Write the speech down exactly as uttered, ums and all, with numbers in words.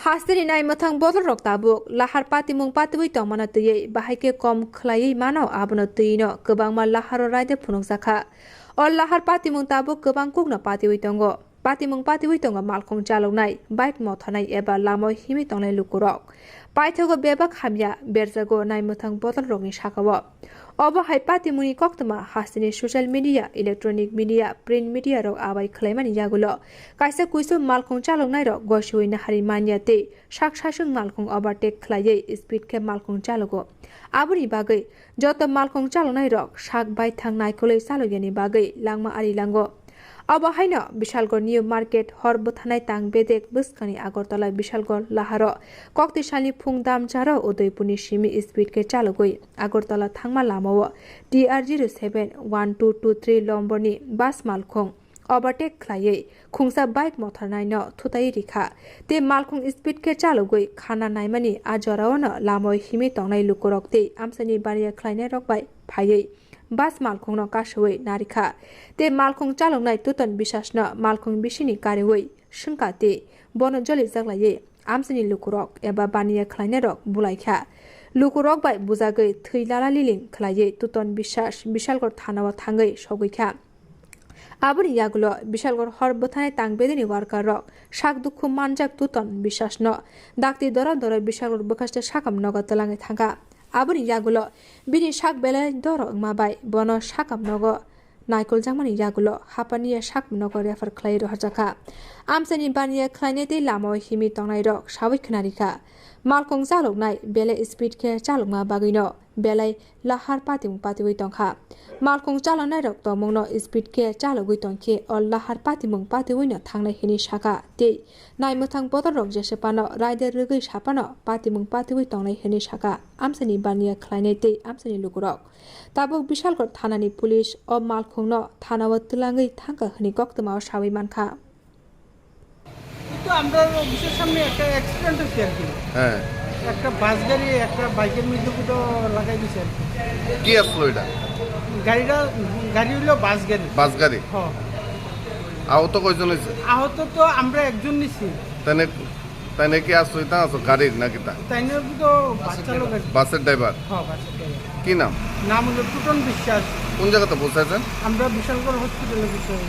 Hasteni naimwthang bodolrok tabuk lahar patimung patiwi tongmano twiwi bahai khe kom khlaiwi mano, abono twiwino kwbangma laharo raida phunukjakha. O lahar patimung tabuk kwbang kukno patiwi tongo. Patimung patiwi tongo malkhung chaloknai, bike mothanai eba lamao himwi tongnai lukurok. Paithago bebak hamya berjago naimwthang bodolrokni sakao. Obo hai patimungni koktwma hasteni social media, electronic media, print media rok abai khwlaimani yagulo kaisa kuisu malkhung chaloknairok gosiwi nahari manya tei sak sasung malkhung overtake khwlaiwi speed khe malkhung chalogo. Aboni bagwi joto malkhung chaloknairok sak baithang naikolwi chalokyani bagwi langma ari lango. Obo haino Bishalgarh New Market hor bwthanai tang bedek bwskangni Agartala Bishalgarh laharo kokti salni phung damcharo Udaipurni simi speed khe chalogwi Agartala thangma lamao T R zero seven one two two three lomborni bus malkhung overtake khlaiwi khungsa bike motharnaino thutai rikha. Tei malkhung speed khe chalogwi khana naimani a joraono lamao himwi tongnai lukurok tei amchaini baniya khlainairok bai phaiwi bus malkhungno kasui narikha. Tei malkhung chaloknai Tuton Bisasno malkhung bisini kariui swngkha tei bono jolijak laiwi amchaini lukurok eba baniya khlainairok bulaikha. Lukurok bai bujagwi thwi lala liling khlaiwi Tuton Bisas Bishalgarh thanao thangwi sogwikha. Aboni yagulo Bishalgarh hor bwthanai tang bedeni worker rok sak dukhu manjak Tuton Bisasno dakti dora dora Bishalgarh bwkhaste sakam nogo twlangwi thangkha. Aboni yagulo bini sak belai doro wngma bai bono sakam nogo naikoljakmani yagulo hapaniya sakam nogo refer khlai rohorjakha. Amchaini baniya khlainai tei lamao himwi tongnairok saui khwnarikha. Malkhung chaloknai belai speed khe chalokma bagwino belai lahar patimung patiwi tongkha. Malkhung chaloknairok tongmungno speed khe chalogwi tongkhe o lahar patimung patiwino thangnai hwnwi sakha tei naimwthang bodolrok jesa phano raida rwgwi saphano patimung patiwi tongnai hwnwi sakha amchaini baniya khlainai tei amchaini lukurok. Tabuk Bishalgarh thanani police o malkhungno thanao twlangwi thangkha hwnwi koktwmao saui mankha. তো আমরা অফিসের সামনে একটা অ্যাক্সিডেন্ট হয়েছে আর কি। হ্যাঁ। একটা বাস গাড়ি একটা বাইকের মধ্যে তো লাগাই দিছে আর কি। কি আসলো এটা? গাড়িটা, গাড়ি হইলো বাস গাড়ি। বাস গাড়ি? হ্যাঁ। আহত কয়জন হয়েছে? আহত তো আমরা একজন নিছি। তাই না, তাই নাকি আসলো এটা আসো গাড়ির নাকি তা? তাই না তো বাচ্চা লোক আর কি। বাসের ড্রাইভার? হ্যাঁ, বাসের ড্রাইভার। কি নাম? নাম হলো টুটন বিশ্বাস। কোন জায়গাতে পৌঁছাইছেন? আমরা বিশালগড় হসপিটালে পৌঁছাই।